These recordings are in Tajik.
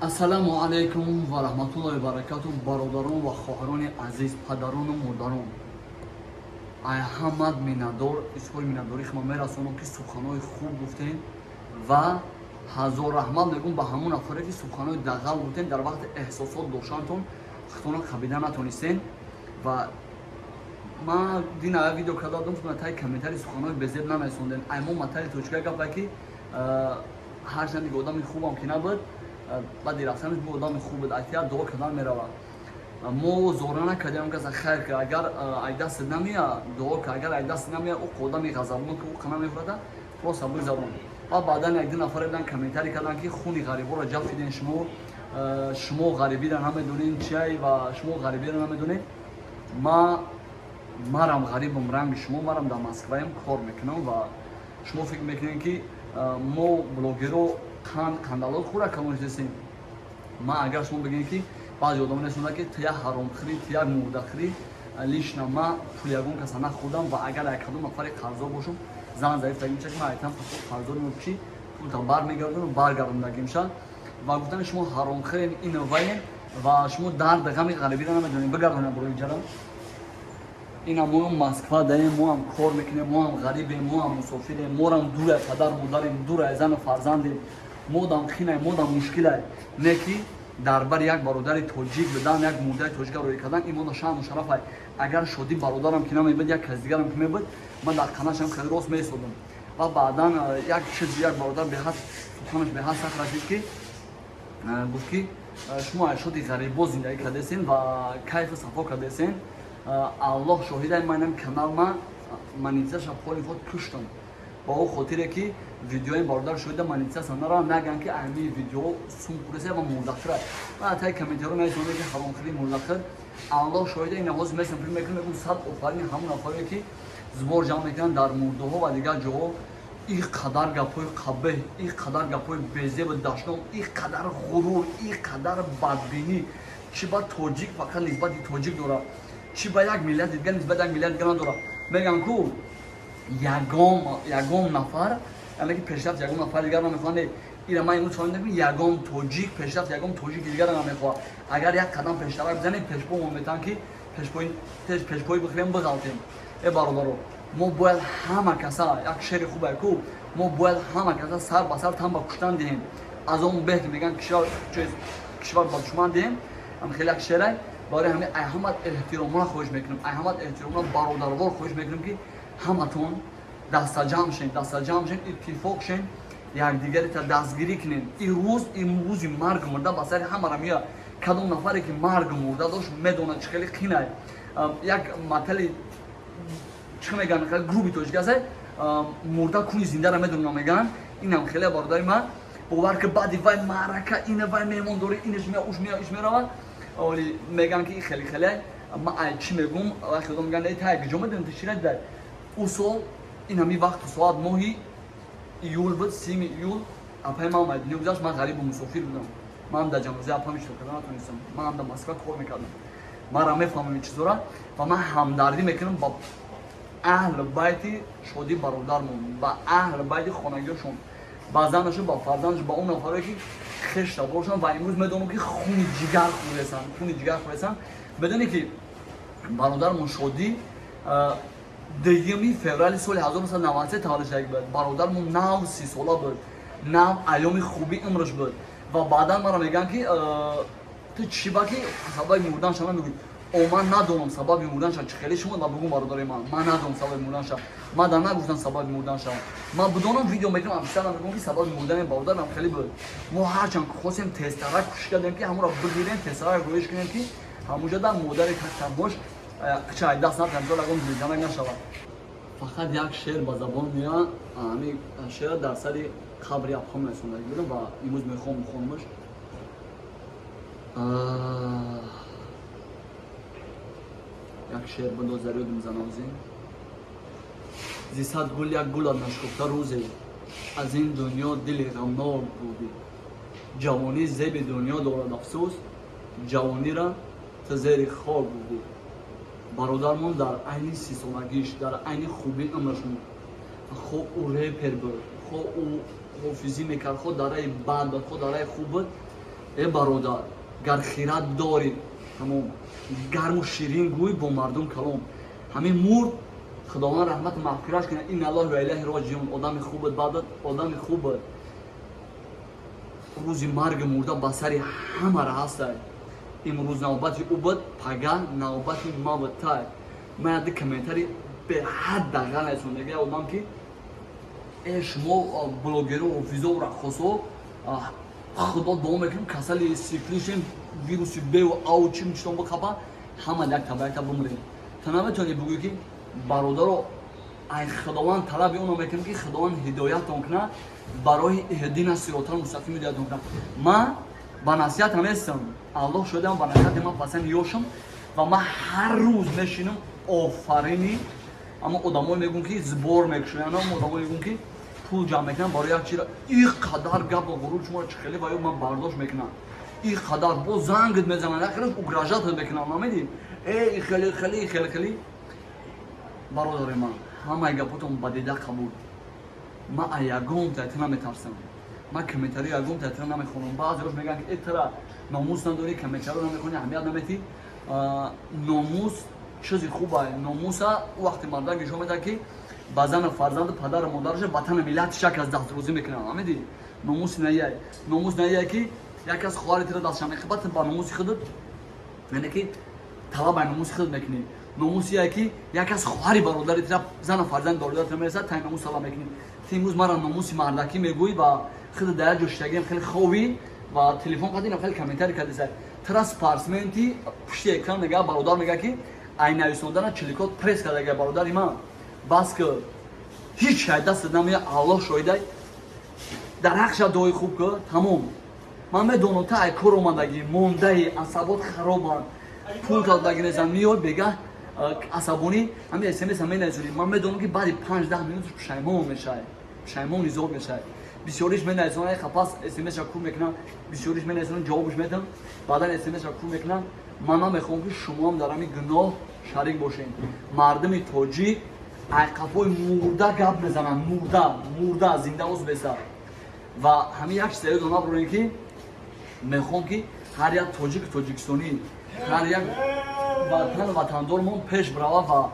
Ассалому алайкум ва раҳматуллоҳи баракату, бародарон ва хоҳарони азиз, падарону модарон. Ай ҳамад миннатдор, изҳори миннатдорӣ худро мерасонам, ки суханҳои хуб гуфтем, ва ҳазор раҳмат мегӯм ба ҳамон нафаре, ки суханҳои дағал гуфтем. Дар вақти эҳсосот доштантон худтонро қабида натонистем. Ва ман дина видео карда будам, таи комментарий суханҳои безеб намесондем. Ай мо матали тоҷика гапа, ки ҳарчанд дига одами хубам ки набуд, баъди рафтанаш бу одами хуб буд, айтия дуо кардан меравад. Мо зора накардем каса, хайр, ки агар ай даст намея, дуо ка, агар ай даст намея, ӯ одами ғазабнок, ӯ қана мехӯрада, просто бигзарон. Ва баъдан як ду нафаре будан, комментарий карданд, ки хуни ғариборо ҷафиден шумо, шумо ғарибиро намедонед чиай ва шумо ғарибиро намедонед. Ма марам ғарибам ранги шумо, марам дар Москваем, кор мекунам. Ва шумо фикр мекунед, ки мо блогеро қанд қандалот хӯра калон шудастем? Ма агар шумо бигӯед, ки баъзе одамон несонда, ки ту як ҳаромхӯрӣ, ту як мурдахӯрӣ, лично ма пули ягон каса нахӯрдам. Ва агар як кадом нафаре қарздор бошам, зан заиф дагимша, ки ман айтам қарздор чӣ пулта бармегардонам, баргардондагимша. Ва гуфтани шумо ҳаромхӯрен, ин ваен ва шумо дарди ғами ғарибиро намедонед, бигардонем борои ҷарам. Ина мо Москва даем, мо ҳам кор мекунем, мо ҳам ғарибем, мо ҳам мусофирем, морам дур аз падар модарем, дур аз зану фарзандем, модам хинай, модам мушкилай. Не ки дар бари як бародари тоҷик бидан, як мурдаи тоҷика рӯй кардан, ин мода шаъну шарафай. Агар шодӣ бародарам ки намебуд, як кас дигарам ки мебуд, ман дар қанашам хеле рост месодам. Ва баъдан як чиз, як бародар беҳад суханаш беҳад сахт расид, ки гуфт, ки шумо аз шоди ғарибо зиндагӣ кардесен ва кайфу сафо кардесен. Аллоҳ шоҳидай, манам канал ма монетизаша поли худ куштам, ба он хотире ки видеои бародар шоҳида монетизатсия нара, наган, ки ами видео сум хӯресе ва мурдахӯра. Ва таи комментариҳо нависонда, ки ҳаромхӯри, мурдахӯр. Аллоҳ шоҳида, ин ҳозир месам, фикр мекунам, мегӯм: сад офарини ҳамон нафаре, ки сбор ҷамъ мекунанд дар мурдаҳо ва дигар ҷоҳо. Ин қадар гапҳои қабеҳ, ин қадар гапҳои безебу дашном, ин қадар ғурур, ин қадар бадбинӣ чӣ ба тоҷик фақат нисбати тоҷик дорад, чӣ ба як миллати дигар нисбати як миллати дигар надорад? Мегӯям ку, ягон нафар, яъне ки пешрафт ягон нафар дигар намехоҳанд. Ира ман имрӯз фаҳмидам, ки ягон тоҷик пешрафт ягон тоҷики дигарро намехоҳад. Агар як қадам пештарак бизанем, пешпо мо метавон, ки пешпои бихӯрем, биғалтем. Э бародаро, мо бояд ҳама каса, як шери хубе ку, мо бояд ҳама каса сар ба сар тан ба куштан диҳем, аз он беҳ ки мегӯян кишвар ба душман диҳем. Хеле як шерай. Барои ҳамин ай ҳамат эҳтиромона хоҳиш мекунем, ай ҳамат эҳтиромона, бародарвор хоҳиш мекунем, ки ҳаматон дастаҷамъ шен, дастаҷамъ шен, иттифоқ шен, якдигарита дастгирӣ кунем. Ин рӯз, ин рӯзи маргу мурда ба сари ҳамара меояд. Кадом нафаре ки маргу мурда дошт, медонад, чӣ хеле қинай. Як матали чӣ мегӯянд, хеле груби тоҷик аст: «Мурда куни зиндара медонам», мегӯянд. Инам хеле, бародари ман, бовар ки баъди вай маърака, ина вай меҳмондорӣ, инаш мея, уш мея, иш меравад. Оли мегӯянд, ки хеле хеле ман ай чӣ мегӯм, вақте одам мегӯянд: «Эй, тай куҷо медонӣ, ту чӣ надидай?» Ӯ сол ин ҳамин вақту соат моҳи июл буд, 30-уми июл апаи ман омад, дунё гузашт. Ман ғарибу мусофир будам, ман дар ҷанозаи апам иштирок карда натонистам, ман дар Москва кор мекардам. Манам мефаҳмам ин чизора ва ман ҳамдардӣ мекунам ба аҳли байти шодӣ бародармон, ба аҳли байти хонагиҳошон, ба занашу, ба фарзандаш, ба он нафаре, ки хешта бошанд. Ва имрӯз медонам, ки хуни ҷигар хӯресанд, хуни ҷигар хӯресанд. Медонӣ, ки бародармон шодӣ 2-юми феврали соли 1993 таваллуд шуда буд. Бародармон нав 30 сола буд, нав айёми хуби умраш буд. Ва баъдан мара мегӯянд, ки ту чӣ ба ки сабаби мурданша намегӯӣ? О, ман надонам сабаби мурданша чӣ хеле. Шумо ба бугум, бародари ман, ман надонам сабаби мурданша, ман да нагуфтам сабаби мурданша. Ман бидонам, видео мекунам, официально мегӯям, ки сабаби мурдани бародарам хеле буд. Мо ҳарчанд хостем, тезтарак кӯшиш кардем, ки ҳамонро бигирем, тезтарак рӯиш кунем, ки ҳамонҷо дар модари тактарбош чай даст натам, ягон дилзанак нашавад. Фақат як шеър ба забон меояд. Ҳамин шеър дар сари қабри апҳам расондагӣ будам ва имрӯз мехоҳам бихонамаш. Як шеър бандоз дар ёдам занозӣ: «Зи сад гул як гулат нашкуфта, рӯзе аз ин дунё дили ғамнок будӣ. Ҷавонӣ зеби дунё дорад, афсӯс, ҷавонира ту зери хок будӣ». Бародармон дар айни 30-солагиш, дар айни хуби умраш, хо ӯ репер буд, хо ӯ ҳофизӣ мекард, хо дар раи бад буд, хо дар раи хуб буд. Э бародар, гар хират дорӣ, тамом, гарму ширин гӯй бо мардум калом. Ҳамин мурд, Худованд раҳмату мағфираш кунад. Инна лиллаҳи ва илайҳи роҷиун. Одами хуб буд, баъд одами хуб буд. Рӯзи марги мурда ба сари ҳамара ҳастай. Имрӯз навбати ӯ буд, пага навбати ма буд. Тай ман яди комментарий беҳад дағал нестон. Мега одам ки: «Э, шумо блогеру, ҳофизову раққосо, Худо дуо мекунем, касали сифлишем, вируси беву ау чим читон бихапа, ҳама як таба якта бумрем». Ту наметавонӣ бигӯӣ ки: «Бародаро, ай Худованд талаби онро мекунем, ки Худованд ҳидоятон кунад, барои иҳдина сиротал мустақим ҳидоятон кунад». Ман ба насиҳат ҳаместам, Аллоҳ шоҳидам, ба насиҳати ман пасанд ёшам ва ман ҳар рӯз мешинам. Офарини аммо одамое мегӯм, ки сбор мекушоянд, аммо одамое мегӯм, ки пул ҷамъ мекунанд барои як чира. И қадар гапу ғурур шуморо чӣ хеле ва ё ман бардошт мекунам? И қадар боз зангт мезананд, як хеле угрожать мекунанд, намедӣ? Э, хеле хеле хеле хеле. Бародари ман, ҳамаи гапотон ба дида қабул. Ман а ягон тайтира наметарсам, ман комментари ягон тайтира намехонам. Баъзеош мегӯянд ки: «Э, тара номус надорӣ, комментариро намехонӣ, аҳамият наметӣ». Номус чизи хуба. Номуса вақти мардак нишон медиҳад, ки ба зану фарзанду падару модараша, ватану миллатиш як аз дастрӯзӣ мекунад. Ҳамиди номуси наияй, номус наияй, ки як аз хоҳари тира дастша мехӯбад, ба номуси худат, яъне ки талаб ай номуси худ мекунӣ. Номусие ки як аз хоҳари бародари тира, зану фарзанди бародари тира мерасад, тай номус талаб мекунӣ. Ту имрӯз мара номуси мардакӣ мегӯӣ ва худ дар як ҷо шиштагиам, хеле ховӣ ва телефон қадин, хеле комментарий кардиса. Тира спортсменти пушти экран мега, бародар мега, ки ай нависондана чиликот пресс кардага. Бародари ман, бас ки ҳеҷ шай дастат намея, Аллоҳ шоҳидай. Дар ҳақ ша дуои хуб ки тамом. Ман медонам, та ай кор омадагӣ, мондаи, асабот харобанд, пул кардагӣ нестан, меёй бегаҳ асабонӣ, ҳамин СМС менависонӣ. Ман медонам, ки баъди 5-10 минут пушаймон мешавӣ, пушаймон изор мешавӣ. Бисёриш менависонад, пас СМС-ша кур мекунам, бисёриш менависонад, ҷавобш медам, баъдан СМС-ша кур мекунам. Ман намехоҳам, ки шумоам дар ҳамин гуноҳ шарик бошед. Мардуми тоҷик айқафои мурда гап мезананд, мурда, мурда, зинда оз беса. Ва ҳамин як чиз ёдон набурем, ки мехоҳам, ки ҳар як тоҷик, тоҷикистонӣ, ҳар як ватан, ватандормон пеш бирава ва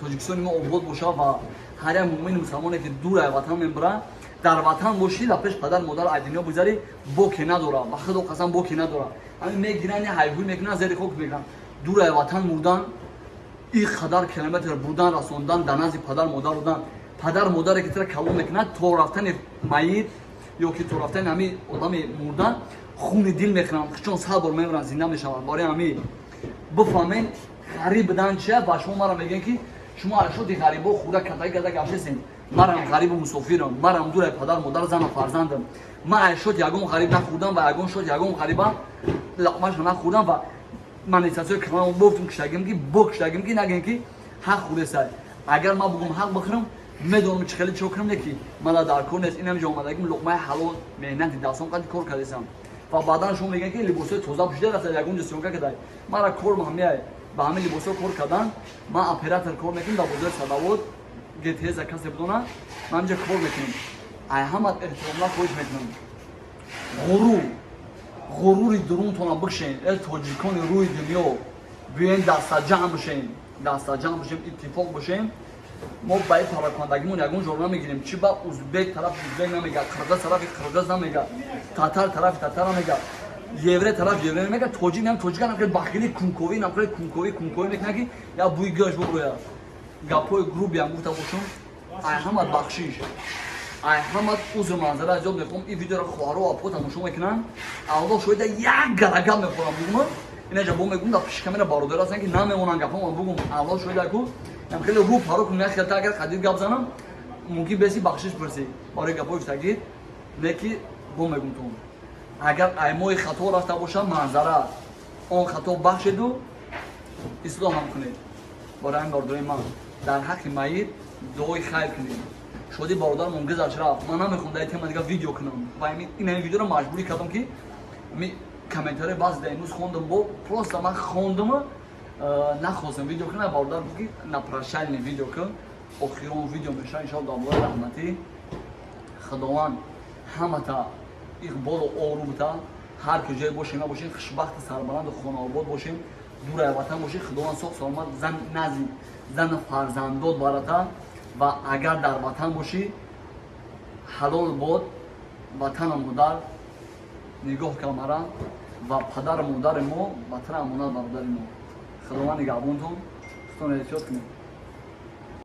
Тоҷикистони мо обод боша. Ва ҳар як муъмини мусалмоне, ки дур ай ватан мебира, дар ватан бошӣ, дар пеш падар модар ай дунё бигзарӣ, боке надора, ба Худо қасам, боке надора. Ҳамин мегиранд, ҳайҳӯй мекунанд, зери хок мекунанд. Дур ай ватан мурдан, ин қадар километр бурдан, расондан, дар назди падар модар будан, падар модаре ки тира калон мекунад, то рафтани майит ё ки то рафтани ҳамин одами мурдан хуни дил мехӯранд, чун 100 бор мемиранд, зинда мешаванд. Барои ҳамин бифаҳмен ғариб будан чия. Ва шумо мара мегӯем, ки шумо ашоди ғарибо хӯрда катаги карда гаштесем. Марам ғарибу мусофирам, марам дураи падар модар, зану фарзандам. Ман айшод ягон ғариб нахӯрдам ва ягон шод ягон ғариба лақмаша нахӯрдам. Ва ман эҳсосои калам бофтум, киштагим ки бо киштагим, ки нагем, ки ҳақ хӯрдесай. Агар ман бугум ҳақ бихӯрам, медонам чӣ хеле чо кунам, не ки мана дар кор нест. Инам ҷо омадагим, луқмаи ҳалол, меҳнати дастон қади кор кардесам. Ва баъдан шумо мегӯянд, ки либосҳои тоза пӯшида рафта, ягон ҷо съёмка кардай. Мара корм ҳамияй, ба ҳамин либосҳо кор кардан. Ман оператор кор мекунам дар бозори Садовод, ГТС касе бидона, ман инҷа кор мекунам. Ай ҳама эҳтиромна хоҳиш мекунам, ғурур, ғурури дурунтона бикшен. Э тоҷикони рӯи дунё, биёен дастаҷамъ бошем, дастаҷамъ бошем, иттифоқ бошем. Мо ба ин паракандагимон ягон ҷор намегирем. Чи ба узбек тарафи узбек намега, қирғиз тарафи қирғиз намега, татар тарафи татар намега, евре тараф евре намега, тоҷик нам тоҷика нам хеле бахили, кунковӣ нам хеле кунковӣ, кунковӣ мекунад, ки я бӯи гӯш буброя. Гапҳои грубый ам гуфта бошум, ай ҳамат бахшиш, ай ҳамат узр, манзара зиёд мехоҳам. Ин видеоро хоҳаро апо тамошо мекунанд, Аллоҳ шоҳида, як гала гап мехӯрам, бугум. Инаҷа бо мегум, дар пиши камера бародар ҳастанд, ки намемонанд гапҳо бугум. Аллоҳ шоҳида, ку ям хеле рӯ паро кунем, як хелта агар қадир гап занам, мумкин беси бахшиш пурсӣ барои гапҳои гуфтагӣ. Не ки бо мегум тун, агар аймои хато рафта бошам, манзара, он хато бахшеду ислоҳ ҳам кунед. Барои ҳамин, бародарои ман, дар ҳаққи майит дуои хайр кунед. Шоди бародармон гузашт, рафт. Ман намехоҳам дар тема дига видео кунам ва ин ҳамин видеоро маҷбурӣ кардам, ки комментари баъзе дар имрӯз хондам, бо просто ман хондам, нахостам видео кунам. Бародар гуфт, ки на прощальный видео кун, охирон видео мешава, иншоалло. Дар раҳматӣ Худованд ҳамата иқболу ору бита. Ҳар куҷое бошем, набошем, хушбахти, сарбаланду хонаобод бошем. Дураи ватан бошем, Худованд соғ саломат зан назди зану фарзандот барата ва агар дар ватан бошӣ, ҳалол бод ватану модар. Нигоҳ камара ва падару модари мо, ватана амонат, бародари мо. Худованд нигаҳбонтон, худтон эҳтиёт кунед.